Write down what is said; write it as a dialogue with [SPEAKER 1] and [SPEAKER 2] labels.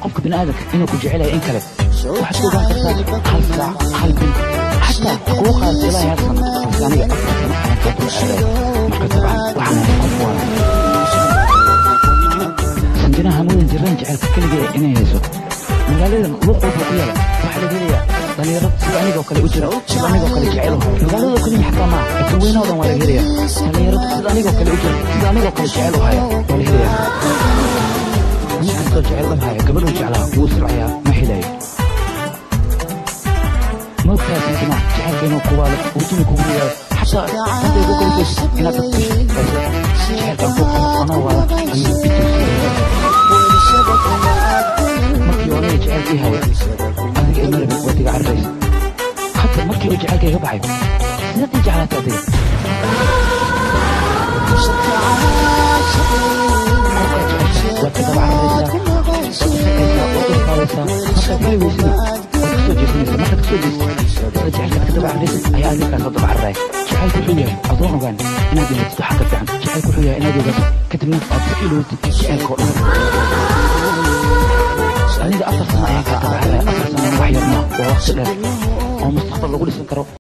[SPEAKER 1] Qofka bini'aadamka inuu ku jecel yahay in kale waxaad ku ogaan kartaa hal saac, hal bil, xataa kugu qaadato ilaa hal sano. Balse aniga 4 sano ayaan kaa daba cararaya. Marka dabcan waxaan ahay qof waalan. Sanjanaha hamuudan jirran jecelka keligee inay hayso. Magaaladan luuq walba ku yaala waxaa laga helayaa dhalinyaro sida anigoo kale u jira, sida anigoo kale jecel u hayo. Magaalada keliya xataa maaha, adduunweynahoo dhan waa laga helayaa dhalinyaro sida anigoo kale u jira, sida anigoo kale jecel u haya waa la helayaa. Nin kastoo jecel dhab haya gabadhuu jeclaa wuu silcayaa, ma helayo. Maogtahay Sanjina jecelka inuu kuwaalo, uu jini kugu ridaayo, xataa hadday ku kalifayso inaad dad gasho? Balse jecelkaan ku qabo anoo waala ayuu itusiiyey. Markii aniga jecelka ii haya adiga ima rabin, waad iga cararaysa. Hadda markii uu jecelka iga baxay, sidaad ii jeclaatay adiga? Qofkaad jeceshahay waad ka daba cararaysaa, waad u shaqaysaa, waad u rafaadaysaa. Markaad heli weysana waad kasoo jeesanaysaa. Markaad kasoo jeesato, isla jecelkaad ka daba cararaysid ayaa adiga kaa soo daba cararaya. Jecelku wuxuu yahay adoon ogaan inaad dhimatid waxaa ka fiican. Jecelku wuxuu yahay inaad ogaato kadibna aad iska ilowdid jecelka oo dhan. Aniga 4 sano ayaan kaa daba cararaya. 4 sanona wax yar maaha, waa waqti dheer oo mustaqbal lagu dhisan karo.